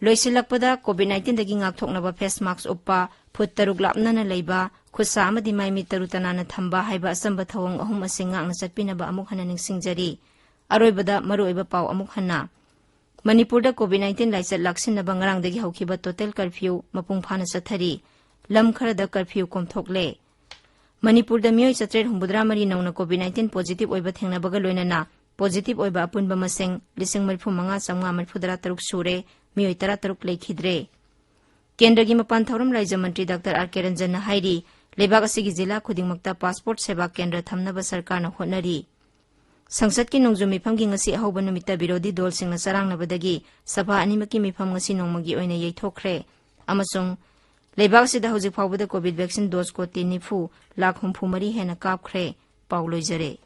ꯂꯣꯏꯁꯤꯜꯂꯛꯄꯗ, ꯀꯣꯚꯤꯗ ꯅꯥꯏꯟꯇꯤꯟꯗꯒꯤ ꯉꯥꯛꯊꯣꯛꯅꯕ ꯐꯦꯁ ꯃꯥꯛꯁ ꯎꯞꯄ, ꯐꯨꯠ ꯇꯔꯨꯛ ꯂꯥꯞꯅꯅ ꯂꯩꯕ, ꯈꯨꯠꯁꯥ ꯑꯃꯗꯤ ꯃꯥꯏ ꯃꯤꯠ ꯇꯔꯨ ꯇꯅꯥꯟꯅ ꯊꯝꯕ ꯍꯥꯏꯕ ꯑꯆꯝꯕ ꯊꯧꯑꯣꯡ ꯑꯍꯨꯝ ꯑꯁꯤ ꯉꯥꯛꯅ ꯆꯠꯄꯤꯅꯕ ꯑꯃꯨꯛ ꯍꯟꯅ ꯅꯤꯡꯁꯤꯡꯖꯔꯤ꯫ ꯑꯔꯣꯏꯕꯗ ꯃꯔꯨꯑꯣꯏꯕ ꯄꯥꯎ ꯑꯃꯨꯛ ꯍꯟꯅ꯫ ꯃꯅꯤꯄꯨꯔꯗ ꯀꯣꯚꯤꯗ ꯅꯥꯏꯟꯇꯤꯟ ꯂꯥꯏꯆꯠ ꯂꯥꯛꯁꯤꯟꯅꯕ ꯉꯔꯥꯡꯗꯒꯤ ꯍꯧꯈꯤꯕ ꯇꯣꯇꯦꯜ ꯀꯔꯐ꯭ꯌꯨ ꯃꯄꯨꯡ ꯐꯥꯅ ꯆꯠꯊꯔꯤ꯫ ꯂꯝ ꯈꯔꯗ ꯀꯔꯐ꯭ꯌꯨ ꯀꯣꯝꯊꯣꯛꯂꯦ꯫ ꯃꯅꯤꯄꯨꯔꯗ ꯃꯤꯑꯣꯏ ꯆꯥꯇ꯭ꯔꯦꯠ ꯍꯨꯝꯐꯨꯇꯔꯥ ꯃꯔꯤ ꯅꯧꯅ ꯀꯣꯚꯤꯗ ꯅꯥꯏꯟꯇꯤꯟ ꯄꯣꯖꯤꯇꯤꯚ ꯑꯣꯏꯕ ꯊꯦꯡꯅꯕꯒ ꯂꯣꯏꯅꯅ ꯄꯣꯖꯤꯇꯤꯚ ꯑꯣꯏꯕ ꯑꯄꯨꯟꯕ ꯃꯁꯤꯡ ꯂꯤꯁꯤꯡ ꯃꯔꯤꯐꯨ ꯃꯉꯥ ꯆꯥꯝꯃꯉꯥ ꯃꯔꯤꯐꯨꯇꯔꯥ ꯇꯔꯨꯛ ꯁꯨꯔꯦ, ꯃꯤꯑꯣꯏ ꯇꯔꯥ ꯇꯔꯨꯛ ꯂꯩꯈꯤꯗ꯭ꯔꯦ꯫ ꯀꯦꯟꯗ꯭ꯔꯒꯤ ꯃꯄꯥꯟ ꯊꯧꯔꯝ ꯂꯥꯏꯖ ꯃꯟꯇ꯭ꯔꯤ ꯗꯥꯛꯇꯔ ꯑꯥꯔ ꯀꯦ ꯔꯟꯖꯟꯅ ꯍꯥꯏꯔꯤ, ꯂꯩꯕꯥꯛ ꯑꯁꯤꯒꯤ ꯖꯤꯂꯥ ꯈꯨꯗꯤꯡꯃꯛꯇ ꯄꯥꯁꯄꯣꯔꯠ ꯁꯦꯕꯥ ꯀꯦꯟꯗ꯭ꯔ ꯊꯝꯅꯕ ꯁꯔꯀꯥꯔꯅ ꯍꯣꯠꯅꯔꯤ꯫ ꯁꯪꯁꯠꯀꯤ ꯅꯣꯡꯖꯨ ꯃꯤꯐꯝꯒꯤ ꯉꯁꯤ ꯑꯍꯧꯕ ꯅꯨꯃꯤꯠꯇ ꯕꯤꯔꯣꯙꯤ ꯗꯣꯜꯁꯤꯡꯅ ꯆꯔꯥꯡꯅꯕꯗꯒꯤ ꯁꯚꯥ ꯑꯅꯤꯃꯛꯀꯤ ꯃꯤꯐꯝ ꯉꯁꯤ ꯅꯣꯡꯃꯒꯤ ꯑꯣꯏꯅ ꯌꯩꯊꯣꯛꯈ꯭ꯔꯦ꯫ ꯑꯃꯁꯨꯡ ꯂꯩꯕꯥꯛ ꯑꯁꯤꯗ ꯍꯧꯖꯤꯛ ꯐꯥꯎꯕꯗ ꯀꯣꯚꯤꯗ ꯚꯦꯛꯁꯤꯟ ꯗꯣꯁ ꯀꯣꯇꯤ ꯅꯤꯐꯨ ꯂꯥꯈ ꯍꯨꯝꯐꯨ ꯃꯔꯤ ꯍꯦꯟꯅ ꯀꯥꯞꯈ꯭ꯔꯦ꯫ ꯄꯥꯎ ꯂꯣꯏꯖꯔꯦ꯫